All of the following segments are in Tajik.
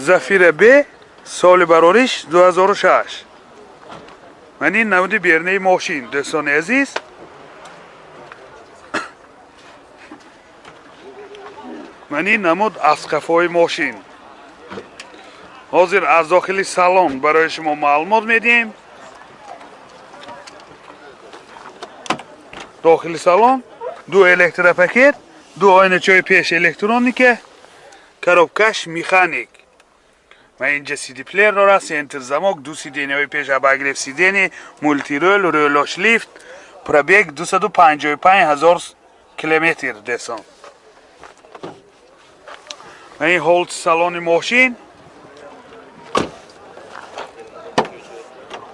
Зафира Б, соли барориш 2006. Ман ин намуди бернаи мошин, дӯстони азиз. Ман ин намуд аз қафои мошин. Ҳозир аз дохили салон барои шумо маълумот медиҳем. Дохили салон ду электропакет, ду оиначаҳои пеш электроника, коробкаш механик. Ва инҷа CD-плеер дорад, центр замок, ду сиденияҳои пеш обогрев сидений, мультирул, рӯлош лифт, пробег 255 ҳазор километр десон. Ва ин ҳолати салони мошин,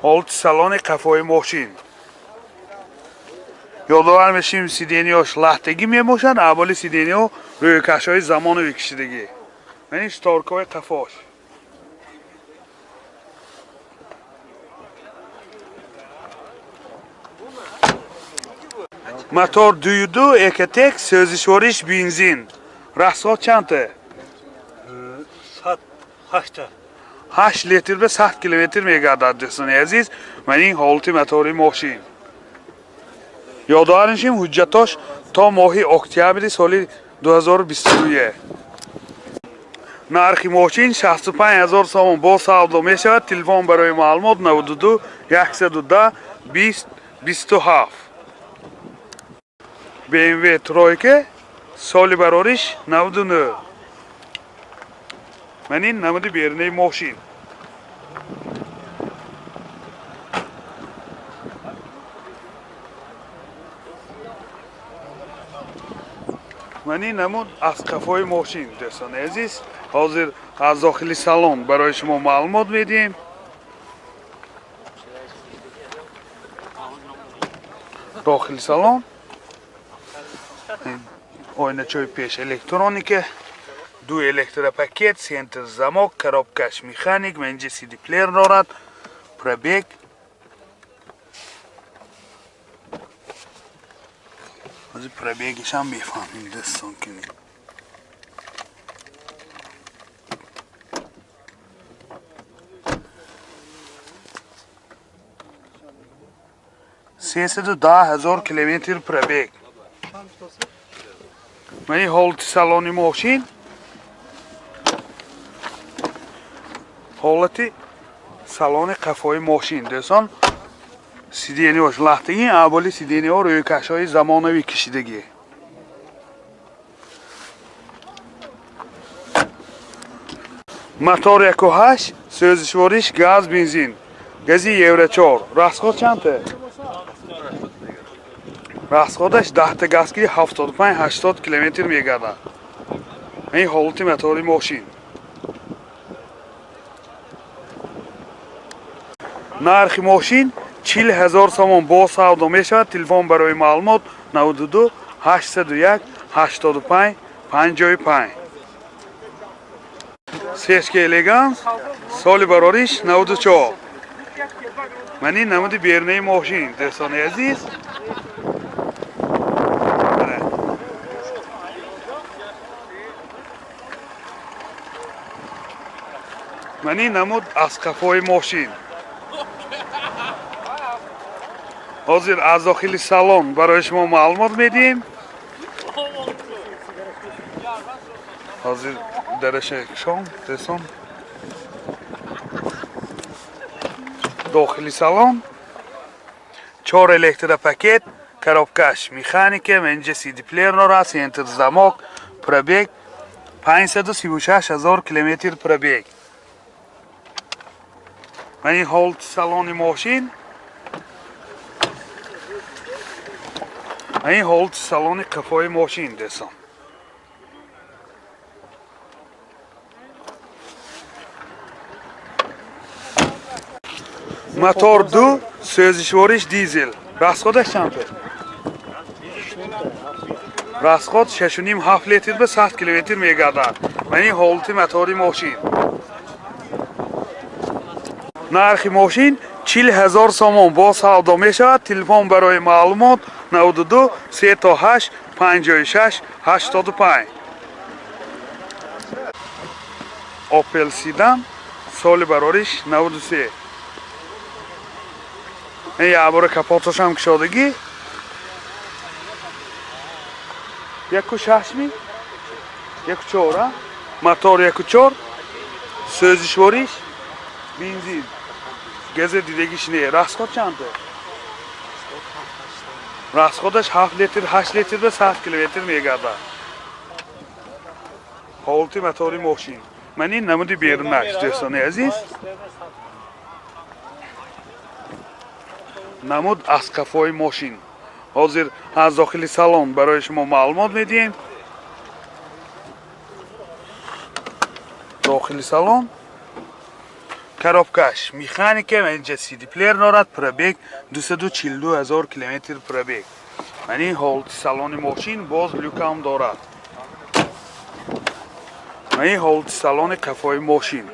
ҳолати салони қафои мошин. Ёдовар мешим, сиденияш лаҳтагӣ мебошад, аввали сиденияҳо рӯйкашҳои замонави кишидагӣ. Ва ин шторкаҳои қафош. Мотор 2.2 Ecotec, сӯзишвориш бензин. Расход чандта? Сад ҳашта. 8 литр ба 100 километр мегардад, дӯстони азиз. Ман ин ҳолати мотори мошин. Ёдовар мешим, ҳуҷҷатош то моҳи октябри соли 2022. Нархи мошин 65 ҳазор сомон, бо савдо мешавад. Телефон барои маълумот 92 110 20 27. BMW тройка, соли барориш 99. Ман ин намуди берунаи мошин. Ман ин намуд аз қафои мошин, дӯстони азиз. Ҳозир аз дохили салон барои шумо маълумот медиҳем. Дохили салон оиначаҳои пеш электроника, ду электропакет, центр замок, коробкаш механик, ва инҷа CD-плеер дорад, пробег ҳозир пробегишам мефаҳмем, дӯстон, кунед. 310 ҳазор километр пробег. Ман ин ҳолати салони мошин, ҳолати салони қафои мошин, дӯстон. Сиденияш лаҳтагӣ, аввали сиденияҳо рӯйкашҳои замонавӣ кишидагӣ. Мотор 1.8, сӯзишвориш газ бензин, гази Евро 4. Расход чандта? Расходаш 10-та газ ки 75-80 километр мегардад. Ин ҳолати мотори мошин. Нархи мошин 40 ҳазор сомон, бо савдо мешавад. Телефон барои маълумот 92 801 85 55. Сешка Элеганс, соли барориш 94. Ман ин намуди берунаи мошин, дӯстони азиз. Ман ин намуд аз қафои мошин. Ҳозир аз дохили салон барои шумо маълумот медиҳем. Ҳозир дараша кушом, дӯстон. Дохили салон чор электропакет, коробкаш механика, инҷа CD-плеер дорад, центр замок, пробег 536 ҳазор километр пробег. Ман ин ҳолати салони мошин, ин ҳолати салони қафои мошин, дӯстон. Мотор 2, сӯзишвориш дизел. Расходаш чанд? Расход 6,5-7 литр ба 100 километр мегардад. Ман ин ҳолати мотори мошин. Нархи мошин 40 ҳазор сомон, бо савдо мешавад. Телефон барои маълумот 92 38 56 85. Opel Sedan, соли барориш 93. Ин якбора капоташам кушодагӣ. 1,6 ми? 1,4, а? Мотор 1,4, сӯзишвориш бензин. Газа дидагиш не. Расход чанд? Расходаш 7 литр, 8 литр ба 100 километр мегардад. Ҳолати мотори мошин. Ман ин намуди берунаш, дӯстони азиз. Намуд аз қафои мошин. Ҳозир аз дохили салон барои шумо маълумот медиҳем. Дохили салон коробкаш механика ва инҷа CD плеер дорад, пробег 242 ҳазор километр пробег. Ман ин ҳолати салони мошин, боз люкам дорад. Ман ин ҳолати салони қафои мошин.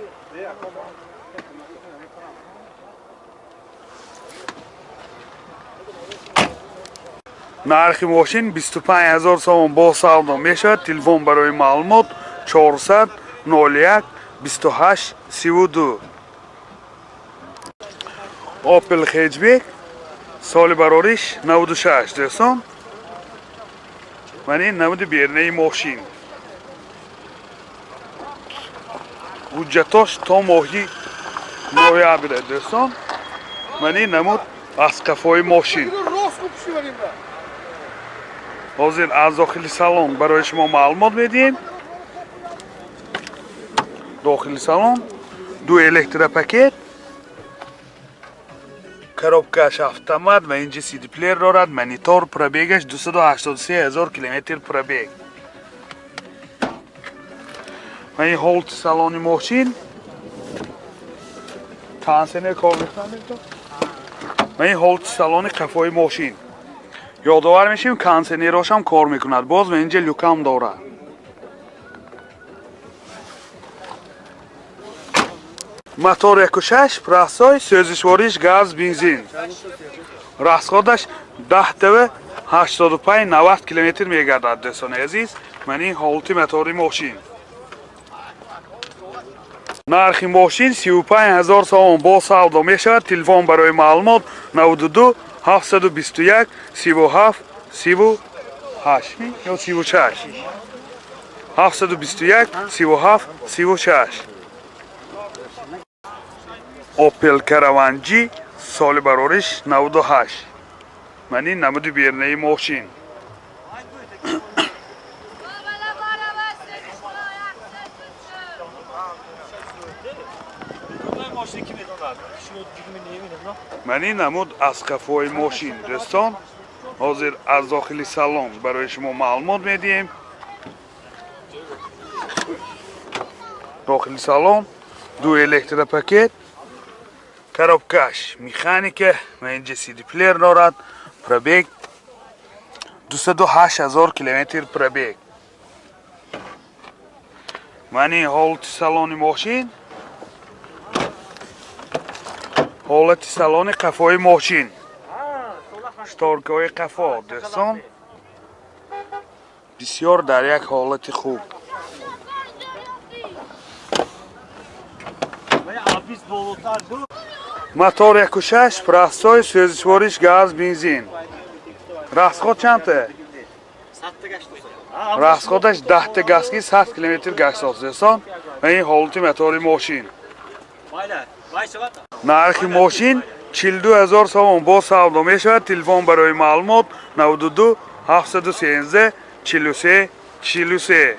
Нархи мошин 25 ҳазор сомон, бо савдо мешавад. Телефон барои маълумот 400 01 28 32. Opel Hatchback, соли барориш 96, дӯстон. Ман ин намуди берунаи мошин. Ҳуҷҷатош то моҳи ноябре, дӯстон. Ман ин намуд аз қафои мошин. Ҳозир аз дохили салон барои шумо маълумот медиҳем. Дохили салон ду электропакет, коробкаш автомат ва инҷа CD плеер дорад, монитор, пробегаш 283 ҳазор километр пробег. Ва ин ҳолати салони мошин, кондитсионер кор мекунад. Ва ин ҳолати салони қафои мошин. Ёдовар мешавем, кондитсионерошам кор мекунад. Боз ва инҷа люкам дорад. Мотор 1,6, простой, сӯзишвориш газ, бензин. Расходаш 10 тв 85 90 километр мегардад, дӯстони азиз. Ман ин ҳолати мотори мошин. Нархи мошин 35 ҳазор сомон, бо савдо мешавад. Телефон барои маълумот 92 721 37 38 ё 36, 721 37 36. Opel Caravan G, соли барориш 98. Ман ин намуди берунаи мошин. Ман ин намуд аз қафои мошин, дӯстон. Ҳозир аз дохили салон барои шумо маълумот медиҳем. Дохили салон ду электропакет, коробкаш механика ва инҷа CD плеер дорад, пробег 208 ҳазор километр пробег. Ман ин ҳолати салони мошин, ҳолати салони қафои мошин, шторкаҳои қафо, дӯстон, бисёр дар як ҳолати хуб. Мотор 1,6, простой, сӯзишвориш газ, бензин. Расход чандта? Расходаш 10та газки 100 километр гашт, дӯстон. Ва ин ҳолати мотори мошин. Нархи мошин 42 ҳазор сомон, бо савдо мешавад. Телефон барои маълумот 92 713 43 43.